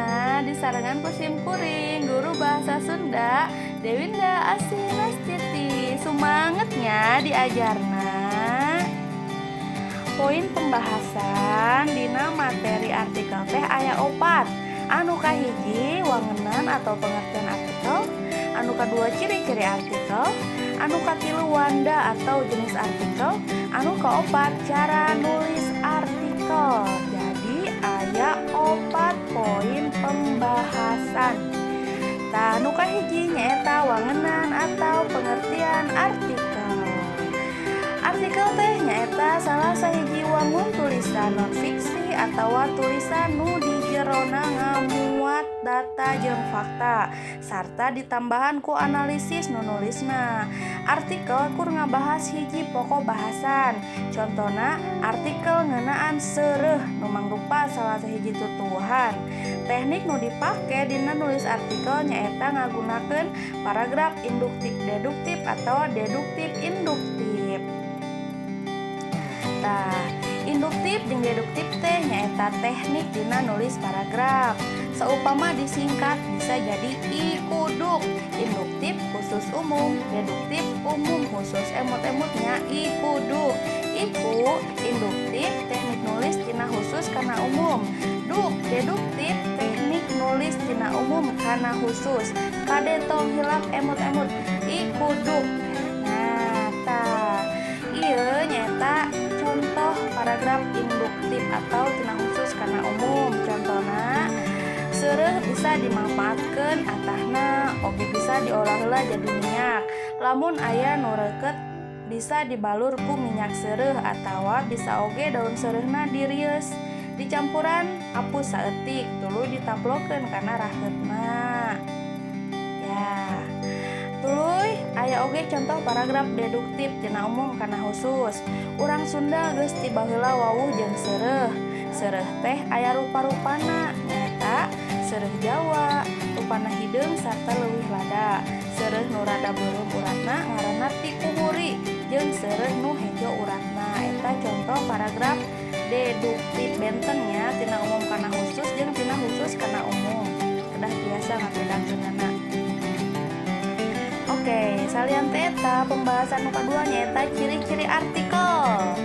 Ayeuna disarengan ku sim kuring guru bahasa Sunda, Dewinda Asih Nastiti. Sumanget nya diajarna. Poin pembahasan dina materi artikel teh aya opat. Anu kahiji, wangenan atau pengertian artikel. Anu kadua, ciri-ciri artikel. Anu katilu, wanda atau jenis artikel. Anu keopat, cara nulis artikel. Jadi aya opat poin pembahasan. Tah, anu kahiji nyaeta wangenan atau pengertian artikel. Artikel teh nyaeta salah sahiji wangun tulisan non fiksi atau tulisan nu di jerona ngamuat data jeung fakta sarta ditambahan ku analisis nu nulisna. Artikel kur ngabahas hiji pokok bahasan. Contohna, artikel ngeunaan seureuh nu mangrupa salah sahiji tutuwuhan. Teknik nu dipake dina nulis artikel nyaeta ngagunakeun paragraf induktif deduktif atau deduktif induktif. Tah, induktif jeung deduktif teh nyaeta teknik dina nulis paragraf. Saupama disingkat bisa jadi ikuduk. Induktif khusus umum, deduktif umum khusus. Emut-emut nya, ikuduk. Iku induktif, teknik nulis tina khusus kana umum. Duk deduktif, teknik nulis tina umum kana khusus. Kade, tong hilap, emut-emut, ikuduk. Nah, tah, ieu nyaeta contoh paragraf induktif atau tina khusus kana umum. Contohna, seureuh bisa dimanfaatkeun atahna, oge bisa diolah heula jadi minyak. Lamun aya nu reukeut, bisa dibalur ku minyak seureuh, atawa bisa oge daun seureuhna dirieus, dicampuran apus saeutik, tuluy ditaplokeun kana raheutna ya. Tuluy aya oge contoh paragraf deduktif tina umum kana khusus. Urang Sunda geus ti baheula wawuh jeung seureuh. Seureuh teh aya rupa-rupana, nyaeta seureuh Jawa rupana hideung sarta leuwih lada, seureuh nu rada beureum uratna ngaranna tikuhuri, jeung seureuh nu hejo uratna. Eta contoh paragraf deduktif. Benten nya, tina umum kana khusus jeung tina khusus kana umum, kedah biasa ngabedakeunana. Oke, salian eta, pembahasan nu kadua nyaeta ciri-ciri artikel.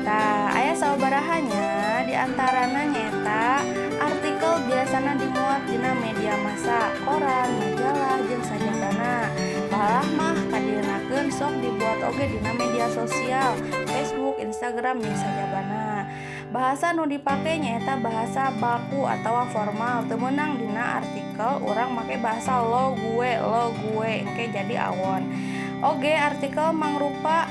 Tah, aya sabaraha nya, diantarana nyaeta artikel biasana dimuat dina media massa, koran, majalah, jeung sajabana. Balah mah kadieunakeun sok dibuat oge dina media sosial, Facebook, Instagram, jeung sajabana. Bahasa nu dipake nyaeta bahasa baku atau formal. Teu meunang dina artikel urang make bahasa lo gue, lo gue, engke jadi awon. Oge artikel mangrupa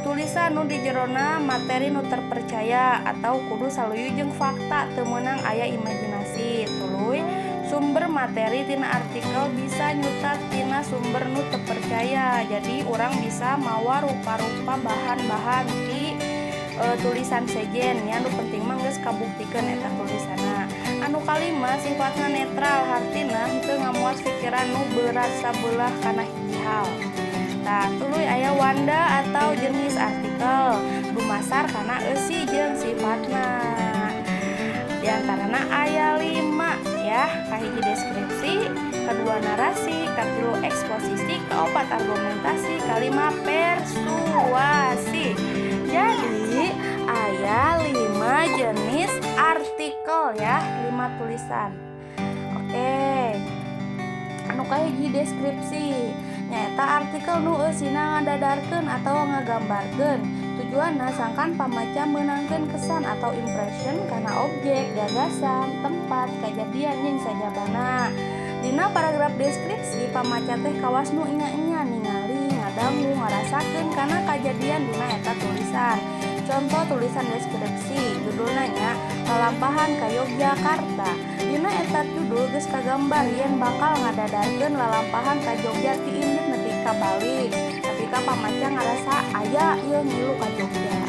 tulisan nu di jerona materi nu terpercaya atau kudu saluyu jeung fakta, teu meunang aya imajinasi. Tuluy sumber materi tina artikel bisa nyutat tina sumber nu terpercaya. Jadi urang bisa mawa rupa-rupa bahan-bahan ti tulisan sejen nya, nu penting mah geus kabuktikeun eta tulisanna. Anu kalima, sifatna netral, hartina henteu ngamuat pikiran nu berat sabelah kana hiji hal. Tah, tuluy aya wanda atau jenis artikel dumasar kana eusi jeung sifatna. Diantarana aya 5 ya. Kahiji, deskripsi. Kedua, narasi. Katilu, eksposisi. Keempat, argumentasi. Kalima, persuasi. Jadi aya 5 jenis artikel ya, 5 tulisan. Oke, anu kahiji, deskripsi, nyaeta artikel nu eusina ngadadarkeun atau ngagambarkeun. Tujuanna sangkan pamaca meunangkeun kesan atau impression kana objek, gagasan, tempat, kejadian, jeung sajabana. Dina paragraf deskripsi, pamaca teh kawas nu enya-enya ningali, ngadangu, ngarasakeun kana kajadian dina eta tulisan. Contoh tulisan deskripsi judulna nya Lalampahan ka Yogyakarta. Dina eta judul geus kagambar yen bakal ngadadarkeun lalampahan ka Jogja ti indit nepi ka balik, nepi ka pamaca ngarasa aya ieu ngilu ka Jogja.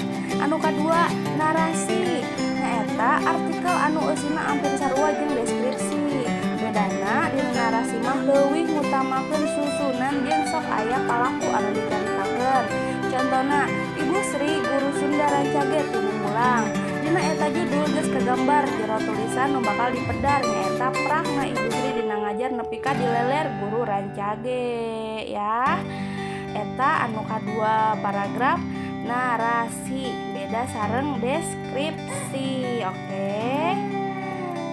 Anu kadua, narasi, nyaeta artikel anu eusina ampir sarua jeung deskripsi. Bedana, dina narasi mah leuwih ngutamakeun susunan jeung sok aya palaku anu dicaritakeun. Contona, Ibu Sri guru Sunda rancage teu mulang. Dina eta judul geus kagambar. jero tulisan nu bakal dipedar nyaeta prakna Ibu Sri dina ngajar nepi ka dileler guru rancage ya. Eta anu kadua paragraf narasi beda sareng deskripsi. Oke,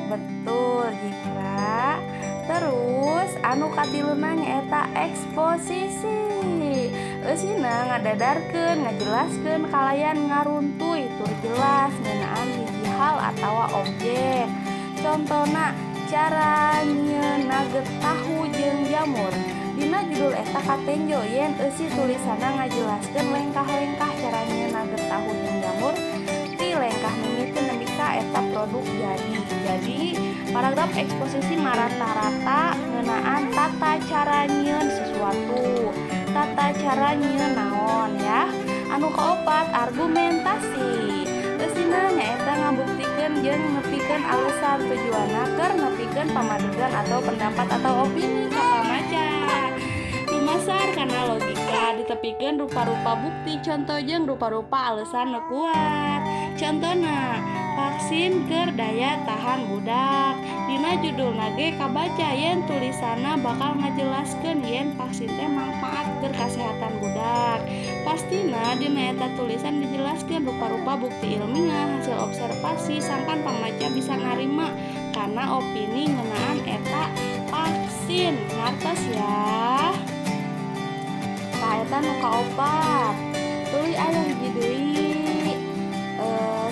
betul Jikra. Terus anu katiluna nyaeta eksposisi. Eusina ngadadarkeun, ngajelaskeun kalayan ngaruntuy tur jelas ngeunaan hiji hal atawa objek. Contona cara nyieun nugget tahu jeung jamur. Dina judul eta katenjo yen eusi tulisanna ngajelaskeun lengkah-lengkah cara nyieun nugget tahu jeung jamur ti lengkah mimiti nepi ka eta produk jadi. Jadi paragraf eksposisi marata-rata ngeunaan tata cara nyieun sesuatu, tata cara nyieun naon ya. Anu kaopat argumentasi. Eusina nyaeta ngabuktikeun jeung nepikeun alasan tujuanna keur nepikeun pamadegan atau pendapat atau opini ka pamaca. Dumasar kana logika ditepikeun rupa-rupa bukti contoh jeung rupa-rupa alasan nu kuat. Contona vaksin keur daya tahan budak. Dina judulna ge kabaca yen tulisanna bakal ngajelaskeun yen vaksin teh mangfaat keur kasehatan budak. Pastina dina eta tulisan dijelaskeun rupa-rupa bukti ilmiah hasil observasi sangkan pamaca bisa narima kana opini ngeunaan eta vaksin. Ngartos ya. Tah eta nu kaopat. Tuluy aya hiji deui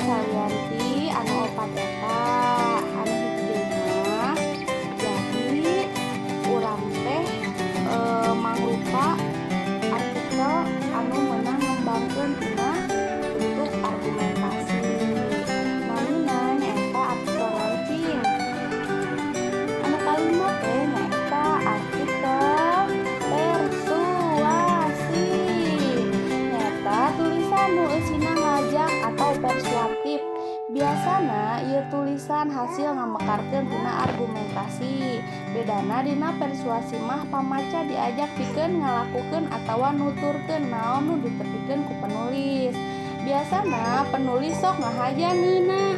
salianti anu opat eta anu hiji deui mah. Jadi urang teh mangrupa artikel anu meunang ngembangkeun tina bentuk argumentasi. Namina nyaeta artikel launching. Anu kalima teh nyaeta artikel persuasi. Nyaeta tulisan nu eusina ngajak atau persuasif. Biasana ieu tulisan hasil ngamekarkeun tina argumentasi. Bedana dina persuasi mah pamaca diajak pikeun ngalakukeun atawa nuturkeun naon nu ditepikeun ku penulis. Biasana penulis sok ngahaja ngeunah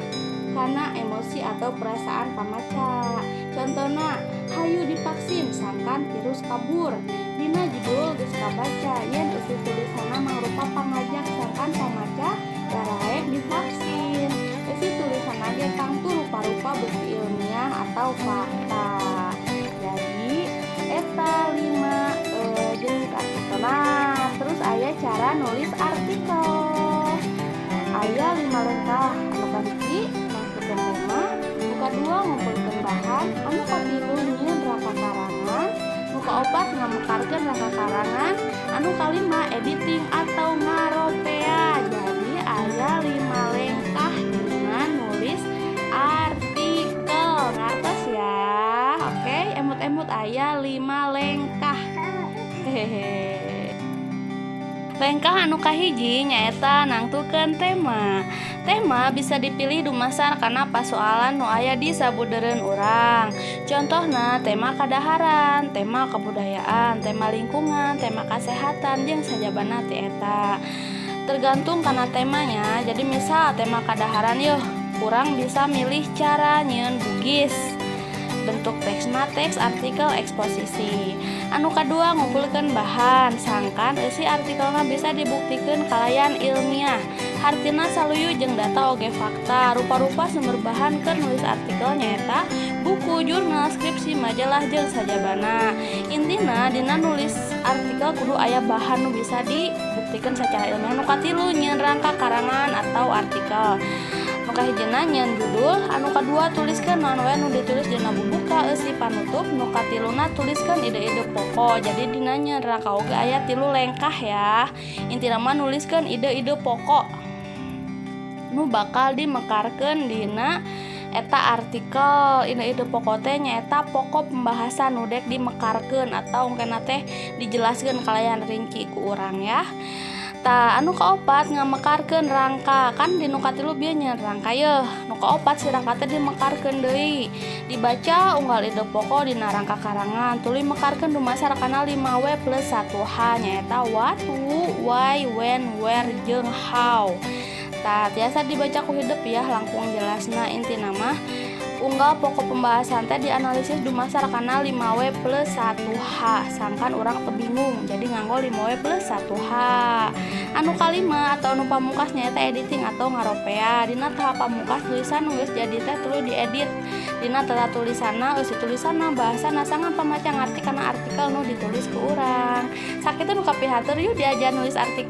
kana emosi atau perasaan pamaca. Contona hayu divaksin sangkan virus kabur. Dina judul geus kabaca yen eusi tulisanna mangrupa pangajak sangkan pamaca daraek divaksin. Eusi tulisanna ge tangtu rupa-rupa bukti ilmiah atau fakta. Jadi eta 5 jenis artikel. Nah, terus aya cara nulis artikel. Aya 5 lengkah. Anu kahiji nangtukeun tema, nu kadua ngumpulkeun bahan, anu katilu nyieun rangka karangan, nu kaopat ngamekarkeun rangka karangan, anu kalima editing atau ngaropea. Jadi aya 5 lengkah dina nulis artikel. Ngartos ya. Oke, emut-emut aya 5 lengkah. Hehehe. Lengkah anu kahiji nyaeta nangtukeun tema. Tema bisa dipilih dumasar kana pasoalan nu aya di sabudeureun urang. Contohna tema kadaharan, tema kebudayaan, tema lingkungan, tema kasehatan jeung sajabana ti eta. Tergantung kana temanya. Jadi misal tema kadaharan yeuh, urang bisa milih cara nyieun bugis. Bentuk teksna teks artikel eksposisi. Anu kadua ngumpulkeun bahan sangkan eusi artikelna bisa dibuktikeun kalayan ilmiah. Hartina saluyu jeung data oge fakta. Rupa-rupa sumber bahan keur nulis artikel nyaeta buku, jurnal, skripsi, majalah jeung sajabana. Intina dina nulis artikel kudu aya bahan nu bisa dibuktikeun secara ilmiah. Nu katilu nyieun rangka karangan atau artikel. Nu kahijina nyieun judul, anu kadua tuliskeun naon wae nu ditulis dina bubuka eusi panutup, nu katiluna tuliskeun ide-ide pokok. Jadi dina nyieun rangka oge aya 3 lengkah ya. Intina mah nuliskeun ide-ide pokok nu bakal dimekarkeun dina eta artikel. Ide-ide pokok teh nyaeta pokok pembahasan nu dek dimekarkeun atau engkena teh dijelaskeun kalayan rinci ku urang ya. Tah anu kaopat ngamekarkeun rangka. Kan di nu katilu bieu nyieun rangka yeuh. Nu kaopat si rangka teh dimekarkeun deui. Dibaca unggal ide pokok dina rangka karangan tuluy mekarkeun dumasar kana 5W plus 1H nyaeta what, who, why, when, where jeung how. Tah, tiasa dibaca ku hidep ya, langkung jelasna. Intina mah unggal pokok pembahasan teh dianalisis dumasar kana 5W plus 1H, sangkan urang teu bingung. Jadi nganggo 5W plus 1H. Anu kalima atau anu pamungkas nyaeta editing atau ngaropea. Dina tahap pamungkas, tulisan nu geus jadi teh tuluy diedit dina tata tulisanna, eusi tulisanna, bahasana, sangkan pamaca ngarti kana artikel nu ditulis ku urang. Sakitu nu kapihatur, yuk diajar nulis artikel.